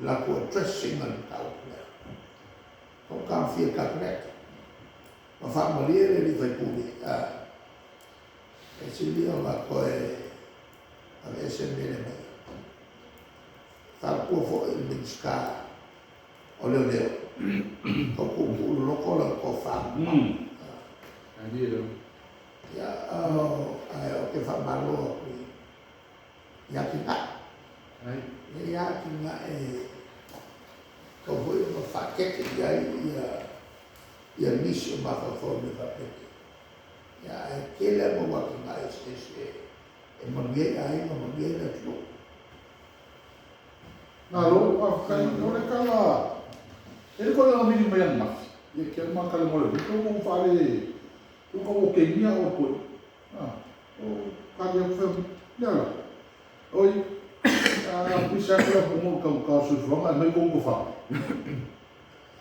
latou address ina le mataupu lea. Ua taofia e Kapeneta ma faamalie le alii faipule, e sili ona toe aveese le mea lea mai i. Fautua foi i le Minisita o Leoleo, tau tuutuu loloto lau tofa mamao. Ia, ae ou te faamalo atu i atinae. E i ai atinae tatau foi ona faateete i ai ia nisi o mafaufau i mea faapenei. Ia, ae tele lava mau atinae eseese e manuia ai aiga, manuia ai le atunuu. Malo, faafetai. O le tala, e le toe amili mai ananafi, ia ke ma kale mo le ko mo faale ko ko Kenya o ko. Ah, o ka dia fe le ala. Oi, a pisa ko la mo ka ka su fanga mai ko ko fa.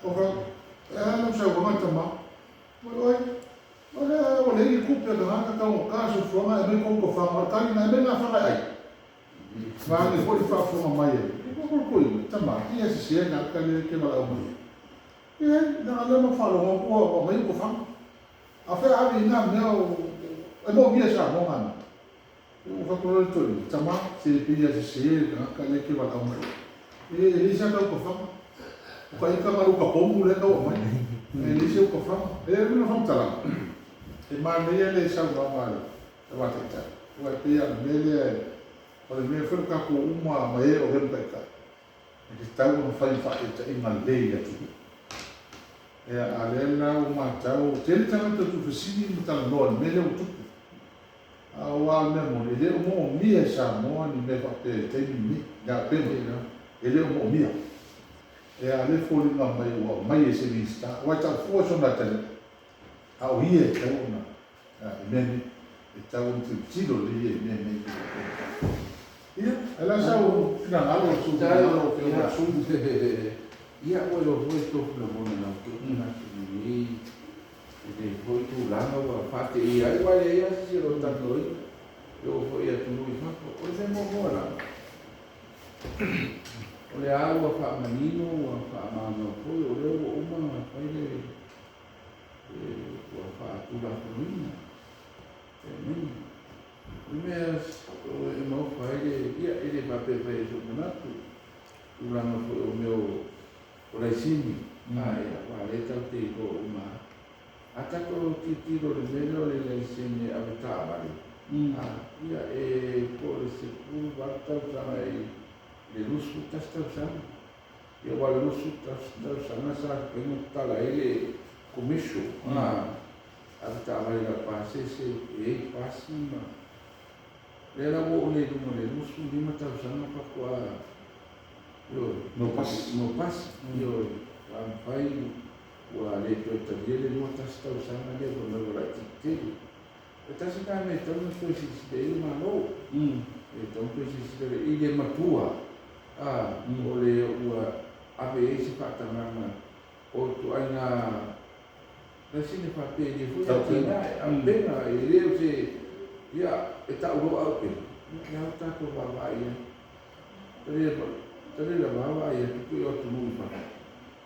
O ka e ala sa ko ngata ma. Oi, o le o le i kupe ka ka ka ka su fanga mai ko ko fa ma ka ni na me na fanga ai. Ma le foi faafofoga mai ai. E ko ko ko i tama i se se na ka le ke wala mai. E na le ma faalogo ua ua mai ko fanga. A fe ave i nā mea o e mo mia sa mo ngana. O fa ko le to tama se pe ia se se ka ka le ke wala mai. E le sa ka ko fanga. O ka ika malu ka pomu le ka o mai. E le se ko fanga. E le no fanga tala. E ma ne le sa wa ma le. E wa te ta. Ua pe ia me le o le mea foi ka ko uma ma e o hem ka ka. E te tau ona fai faataitaiga lelei i le atunuu. Ia, a lea la ua matau, tele tagata e tuufesili ma talanoa i le mea lea ua tupu. A aua o le mea moni, e le o moomia e Samoa ni mea faapea i le taimi lenei, le auupega, e le o moomia. Ia, a lea e foliga mai ua aumai e se Minisita, aua e taufua sona atalii, a o ia e tatau ona i mea nei, e tatau ona tilotilo lelei ia i mea nei. Ia, e le sau finagalo o le sui finagalo o Afioga i le sui. Ia, ua iloa foi e tofu lagona lau te manatu lenei lenei foi tulaga ua faateia ai, aua e leai lava se isi o lo o talanoaina e oo foi i atunuu i fafo. O le mea muamua lava, o lea ua faamanino ua faamalamalama foi o lea ua uma ona fai le ua faatulafonoina e aumaiga. O le mea e maofa ai le, ia e le faapea e fai ai sou manatu, tulaga foi o mea o laisini, ia, aua o lea tatou te iloa uma lava. A tatou tilotilo i le mea lea o le laisene avetaavale, ia e po o le 18 tausaga i le 21 tausaga. Ia aua o le 21 tausaga sa mafai ona tatala ai le commercial, avetaavale laupasese e i ai pasi ma lea la ua oo nei i luga o le 25 tausaga faatoa, ioe, No pasi. No pasi, ioe, faatoa mafai ua le toe talia le 21 tausaga lea fai mai ua laitiiti tele. E tasi lena mea e tatau ona toe silasila i ai le Malo. E tatau ona toe silasila i le matua, o le ua ave i ai se faatagaga o ituaiga laisene faapea e le foi atinae, auupega, e le o se, ia, e tau loa auupega, ia, o le a le tatou vaavaai i ai. Tali lava a vaai atu pei o atunuu i fafo,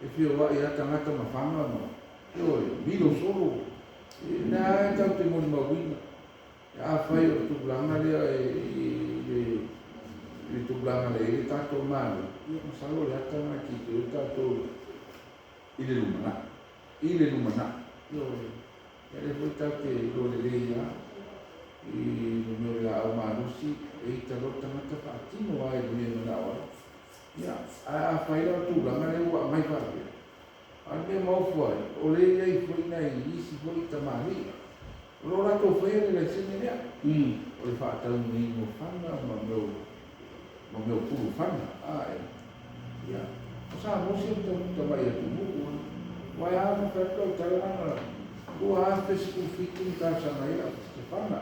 e feoai lava tagata ma faga ma, ioe, milo solo. O lea lava tatou te molimauina. Afai o le tulaga lea i le tulaga lea e i ai le tatou Malo, ia masalo o le ata lena e tilotilo ai tatou i le lumanai, i le lumanai. Ioe, ia lea foi tatou te iloa lelei lava i le mea o le laau malosi, e ita loa le tagata faatino lava i le mea e manao ai. Ia, ae afai la o le tulaga lea ua aumai faapea, a o le mea maofu ai, o lea e i ai foi nai isi foi tamalii o lo o latou faia le laisene lea, o le faataunuina o fana ma mea o pulu fana. Ia, o Samoa si o tamai atunuu, aua e a ona fai atu lau tala na 2017 na talosaga ai lau se fana,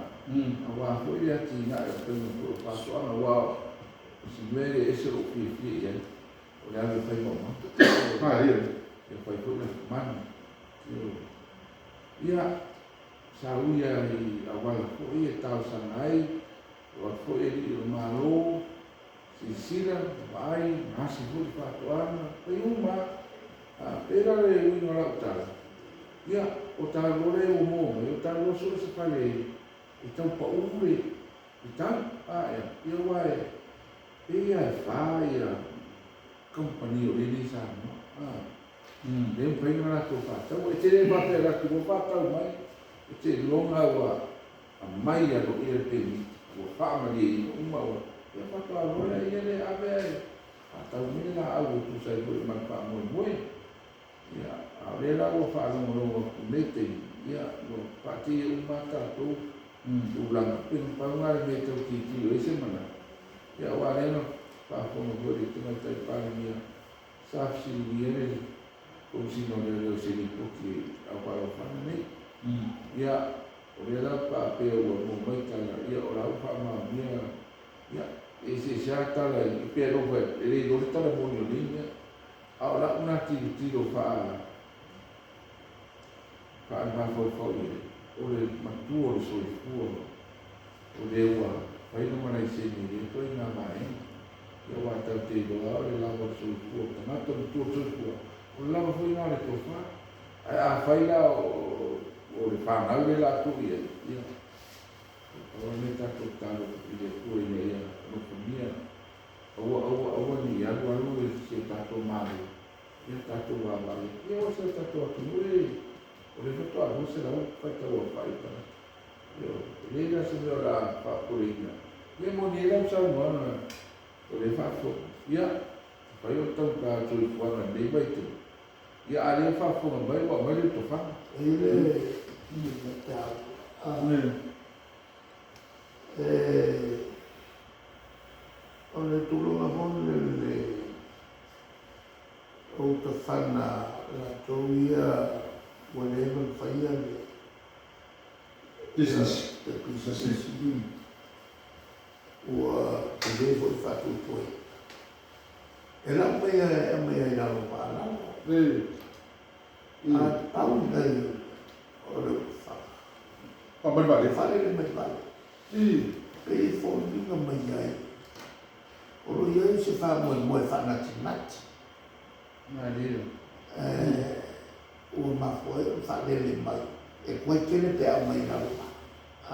aua foi le atinae o faiga foi o faatoaga, aua o si mea lea e ese lou fiafia i ai, o le ave e fai maumaga, e fai foi lafumanu. Ia, sa ui lava i auala foi e talosaga ai, o atu foi alii o le Malo, Silasila, vaai, ma asi foi le faatoaga, fai uma lava. A pei la le uiga o lau tala, ia, o taua lea ua maua mai, o taua soo se fale e tau pau le tau. A ea, ia aua e pei lava e fa ia kamupani o lea nei i Samoa. A, lea e mafai ona latou faataua. E te le faapea e alu atu loa faatau mai, e te iloga ua aumai aloaia le pemita, ua faamalieina uma, ua, ia faatoa loa lea ia le ave ae faatau mai le laau e tusa ai foi ma le faamoemoe. Ia, a o lea la ua faalogologo atu i lenei taimi, ia, ua faateia uma lava tatou tulaga, pei na pau lena o le mea e tau tilotilo i ai se manatu, ia aua lea na faafofoga foi i le Tamaitai Palemia sa fesiligia le Komesina o Leoleo i se lipoti aupalaufaga nei. Ia, o lea la faapea ua maua mai tala, ia o la ua faamaonia, ia, e eseese lava tala i pei lava ona ou fai atu, e le iloa le tala moni o nei mea. A o lau lena tilotilo faa, faale-mafaufau i ai, o le matua o le soifua o le ua fai lona laisene i lea ituaiga vaega. Ia aua tatou te iloa lava o le lava o le soifua o le tagata, o le matua o le soifua, o le lava foi lena o le tofa. Ae afai la o le fanau lea o le a tuu i ai, ia, pau lava le mea tatou tatalo i le Atua ina ia alofagia, aua, aua, aua ne i alu alu si o tatou Malo, ia tatou vaavaai atu. Ia aua si o tatou atunuu e, o lea faatoa 200 faitau aofai o tagata. Ioe, e leai la se mea o le a faapopoleina. Ia e moni ai lau saunoaga o lea e faafofoga. Ia, afai o le taugata o le soifuaga i lenei vaitaimi, ia a lea e faafofoga mai ua aumai le tofaga. E i ai le mataupu o le tulaga foi lele o utafana latou ia ua leva ona faia le Business. Le pisinisi ua tele foi le faatuatuaina. E lau mai e aumai ai i lalo o vaalalo. A pau nei o le utafaga. Aumai le vaalele. Faalele mai le vaalele. Pei e foliga mai ai o lo o i ai se faamoemoe faanatinati. Ua mafua ai ona faalele mai e tuai tele pe a aumai i lalo a.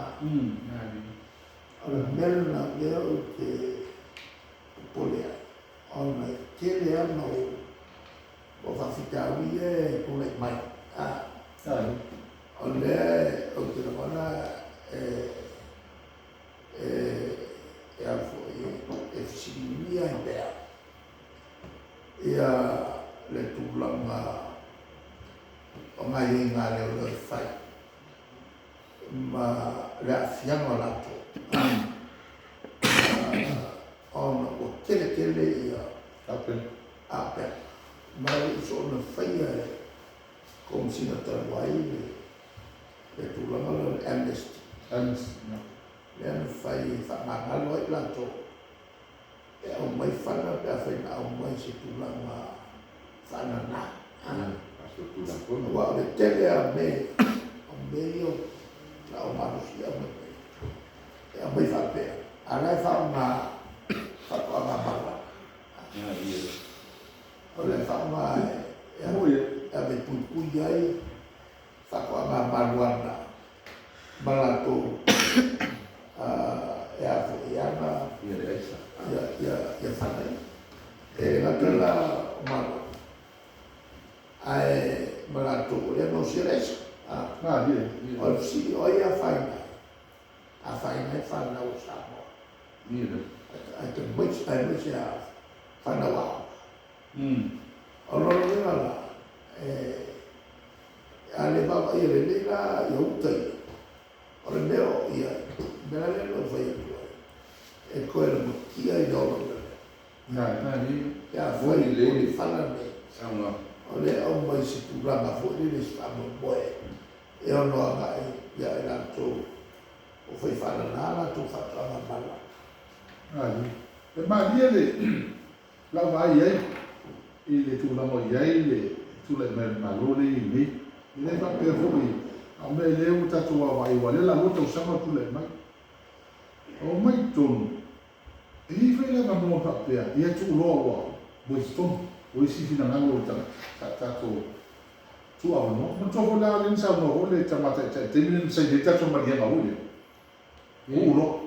O le mea lena lea ou te popole ai ona e tele lava mau o faafitauli ia e tulai mai. O lea ou te lagona e e a foi e fesiligia ai pea ia le tulaga o gaoioiga a leoleo e fai ma le aafiaga o latou ona ua tele tele ia auupega ma e le i soona faia e Komesina talu ai le tulaga lea o le amnesty lea na fai e faagagalo ai latou e aumai fana pe afai na aumai se tulaga faanana. Aua o le tele lava o mea, o mea ia o laau malosi e aumai mai, e aumai faapea, a o la e faaaoga faatoaga mariuana. O le faaaoga e ave e puipui ai faatoaga mariuana ma latou e a foi e ana ia fana ia. E le gata la o mariuana, ae ma latou o lea e gaosia le aisa. O le fesili, o ai e afaina ai? Afaina ai fanau a Samoa, aemaise a fanau aoga. O lona uiga la, a le vaavaaia lelei la ia uta ia, o le mea o i ai, o le mea la lea na ou fai atu ai, e toe lamatia i le ola o le mea. Pe afai o le fana lenei, o lea e aumai i se tulaga foi lele i se faamoemoe e ono agai ia i latou o fai faanana latou faatoaga mariuana. E malie le lau vaai i ai i le tulaga o i ai le tulai mai o le Malo lea e i ai nei. E le faapea foi a o mea lea ua tatou vaavaai aua o lea o le a 2 tausaga o tulai mai. Omai i totonu. E i ai foi le avanoa faapea, ia tuuloa ua ua i totonu, ua i isi finagalo o le tagata, sa tatou tuu avanoa. Manatua foi la lea na saunoa foi le Tama Taitai i le taimi lea na saini ai le tatou maliega foi lea, ua uloa.